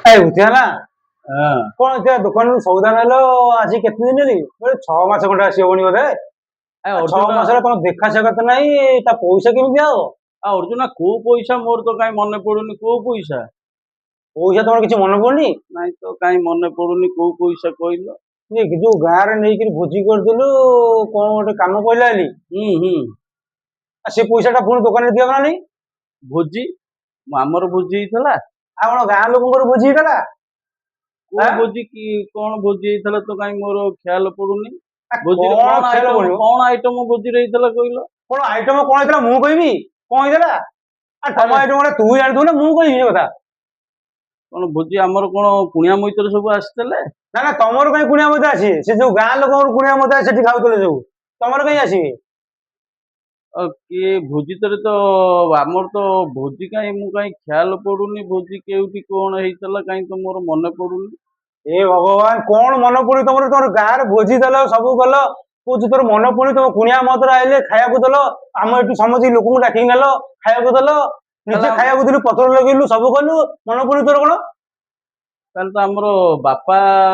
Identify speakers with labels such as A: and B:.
A: ଏ ବୁଝିଲା ନା?
B: ହଁ।
A: କଣ ସେ ଦୋକାନରୁ ସଉଦା ନେଲ, ଆଜି କେତେ ଦିନ ହେଲି? 6 ମାସ ଖଣ୍ଡେ ଆସିହବନି ବୋଧେ।
B: ଏ
A: 6
B: ଅର୍ଜୁନ
A: ମାସରେ ତମ ଦେଖା ସାକ୍ଷାତ ନାହିଁ, ତା ପଇସା କେମିତି ହବ?
B: ଆଉ ଅର୍ଜୁନ, କୋଉ ପଇସା? ମୋର ତ କାଇଁ ମନେ ପଡୁନି, କୋଉ ପଇସା?
A: ପଇସା ତମର କିଛି ମନେ ପଡୁନି?
B: ନାଇଁ ତ, କାଇଁ ମନେ ପଡୁନି, କୋଉ ପଇସା କହିଲ?
A: ଇଏ ଯୋଉ ଗାଁରେ ନେଇକିରି ଭୋଜି କରିଥିଲୁ, କଣ ଗୋଟେ କାମ ପଇଲା ବୋଲି।
B: ହୁଁ ହୁଁ
A: ଆଉ ସେ ପଇସା ଟା ପୁଣି ଦୋକାନରେ ଦିଆହବ ନା ନାଇଁ?
B: ଭୋଜି? ଆମର ଭୋଜି ହେଇଥିଲା?
A: ଆଉ କଣ ଗାଁ ଲୋକଙ୍କର ଭୋଜି ହେଇଥିଲା?
B: କୋଉ
A: ଆଁ?
B: ଭୋଜି କି କଣ ଭୋଜି ହେଇଥିଲା ତ କାଇଁ ମୋର ଖିଆଲ ପଡୁନି।
A: ଆ
B: ଭୋଜିରେ
A: କଣ
B: କଣ
A: ଖିଆଲ
B: ଆଇଟମ
A: ପଡିବ?
B: କଣ ଆଇଟମ ଭୋଜିରେ ହେଇଥିଲା କହିଲ?
A: କଣ ଆଇଟମ କଣ ହେଇଥିଲା ମୁଁ କହିବି କଣ ହେଇଥିଲା? ଆ ତମ
B: ଆରେ
A: ଆଇଟମ ଗୁଡା ତୁ ଜାଣିଥିବୁ ନା ମୁଁ କହିବି ଏ କଥା?
B: କଣ ଭୋଜି ଆମର କଣ କୁଣିଆ ମୈତ୍ର ସବୁ ଆସିଥିଲେ?
A: ନା ନା, ତମର କାଇଁ କୁଣିଆ ମୈତ୍ର ଆସିବେ? ସେ ଯୋଉ ଗାଁ ଲୋକଙ୍କର କୁଣିଆ ମୈତ୍ର ସେଠି ଖାଉଥିଲେ ସବୁ, ତମର କାଇଁ ଆସିବେ?
B: ଆଉ କିଏ ଭୋଜିତରେ ତ ଆମର ତ ଭୋଜି କାଇଁ ମୁଁ କାଇଁ ଖିଆଲ ପଡୁନି, ଭୋଜି କେଉଁଠି କଣ ହେଇଥିଲା କାଇଁ ତ ମୋର ମନେ ପଡୁନି।
A: ଏ ଭଗବାନ, କଣ ମନେ ପଡୁନି ତମର? ତମର ଗାଁରେ ଭୋଜି ଦେଲ, ସବୁ କଲ, କହୁଛୁ ତୋର ମନେ ପଡୁନି। ତମ କୁଣିଆ ମୈତ୍ର ଆଇଲେ, ଖାଇବାକୁ ଦେଲ, ଆମ ଏଠୁ ସମସ୍ତେ ଲୋକଙ୍କୁ ଡାକିକି ନେଲ, ଖାଇବାକୁ ଦେଲ, ନିଜେ
B: ତାହେଲେ
A: ଖାଇବାକୁ ଦେଲୁ, ପତ୍ର ଲଗେଇଲୁ, ସବୁ କଲୁ, ମନେ ପଡୁନି ତୋର କଣ?
B: ତାହେଲେ ତ ଆମର ବାପା